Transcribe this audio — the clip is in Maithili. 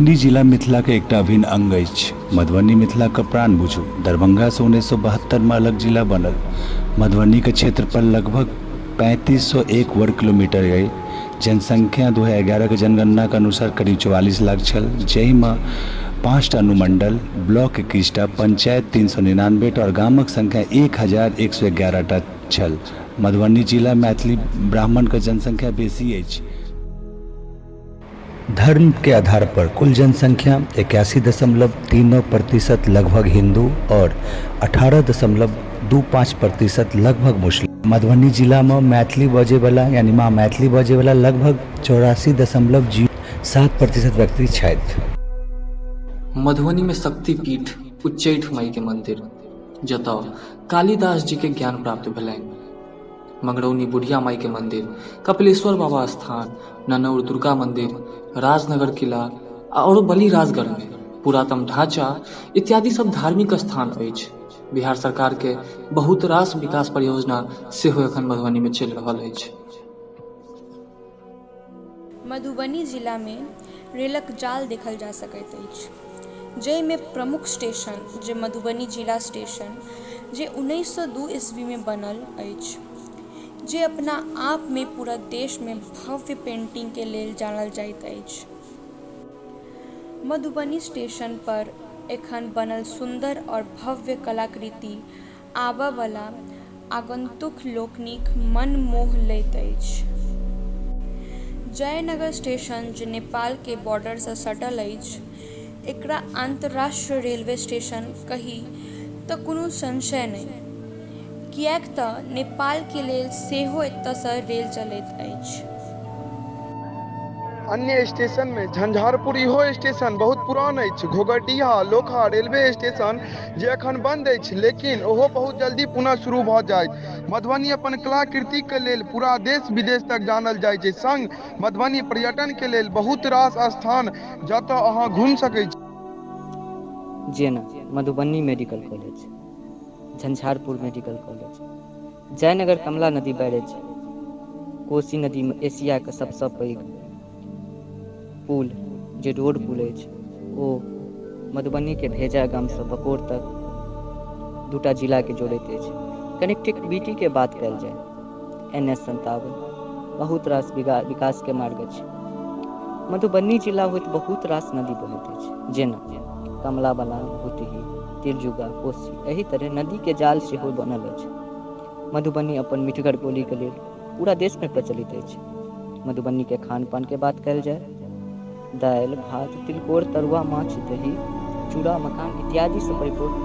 मधुबनी जिला मिथिलाके एकटा अभिन्न अंग अछि। मधुबनी मिथिलाके प्राण बुझू। दरभंगासँ 1972मे अलग जिला बनल। मधुबनीके क्षेत्रफल लगभग 3501 वर्ग किलोमीटर अइ। जनसंख्या 2011के जनगणनाके अनुसार करीब 44 लाख छल, जाहिमे 5टा अनुमंडल, ब्लॉक 21टा, पंचायत 399टा आओर गामक संख्या 1111टा छल। मधुबनी जिला मैथिली ब्राह्मणके जनसंख्या बेसी अछि। धर्म के आधार पर कुल जनसंख्या 81.39% लगभग हिंदू और 18.25% लगभग मुस्लिम। मधुबनी जिला में मैथिली बजै वाला यानी माँ मैथिली बजै वाला लगभग 84.07% व्यक्ति छथि। मधुबनी में शक्तिपीठ उच्चैठ माई के मंदिर, जतऽ कालिदास जी के ज्ञान प्राप्त भेलनि। मंगरौनी बुढ़िया माई के मंदिर, कपिलेश्वर बाबा स्थान, ननौर दुर्गा मंदिर, राजनगर किला आओर बलिराजगढ़ में पुरातन ढांचा इत्यादि सब धार्मिक स्थान अछि। बिहार सरकार के बहुत रास विकास परियोजना सेहो एखन मधुबनी में चलि रहल अछि। मधुबनी जिलामे रेलक जाल देखल जा सकैत अछि, जाहिमे प्रमुख स्टेशन जे मधुबनी जिला स्टेशन जे 1902 ईस्वीमे बनल अछि, जे अपना आपमे पूरा देशमे भव्य पेंटिंगके लेल जानल जाइत अछि। मधुबनी स्टेशन पर एखन बनल सुन्दर आओर भव्य कलाकृति आबयवला आगन्तुक लोकनिक मन मोह लैत अछि। जयनगर स्टेशन जे नेपालके बॉर्डरसँ सटल अछि, एकरा अन्तर्राष्ट्रीय रेलवे स्टेशन कही तऽ कोनो संशय नहि, किएक तऽ नेपालके लेल सेहो एतयसँ रेल चलैत अछि। अन्य स्टेशन मे झंझारपुर इहो स्टेशन बहुत पुरान अछि। घोघरडीहा लोकहा रेलवे स्टेशन जे एखन बंद अछि, लेकिन ओहो बहुत जल्दी पुनः शुरू भ जायत। मधुबनी अपन कलाकृति के लेल पूरा देश विदेश तक जानल जाय छै। संग मधुबनी पर्यटन के लेल बहुत रास स्थान जतय अहां घुमि सकय छी। जेना Madhubani medical college, Jhanjharpur medical college, Jaynagar Kamla नदी बैरेज, कोसी नदीमे एशियाके सबसँ पैघ पुल जे रोड पुल अछि ओ मधुबनीके भेजा गामसँ बकौर तक दूटा जिलाके जोड़ैत अछि। कनेक्टिविटीके बात कयल जाय एन एच 57 बहुत रास विकासके मार्ग अछि। मधुबनी जिला होइत बहुत रास नदी बहैत अछि जेना कमला बलान, भुतही, तिलजुगा, कोसी एहि तरहे नदीके जाल सेहो बनल अछि। मधुबनी अपन मिठगर बोलीके लेल पूरा देशमे प्रचलित अछि। मधुबनीके खान पानके बात कयल जाय दालि भात तिलकोर तरुआ माछ दही चूड़ा मखान इत्यादिसँ परिपूर्ण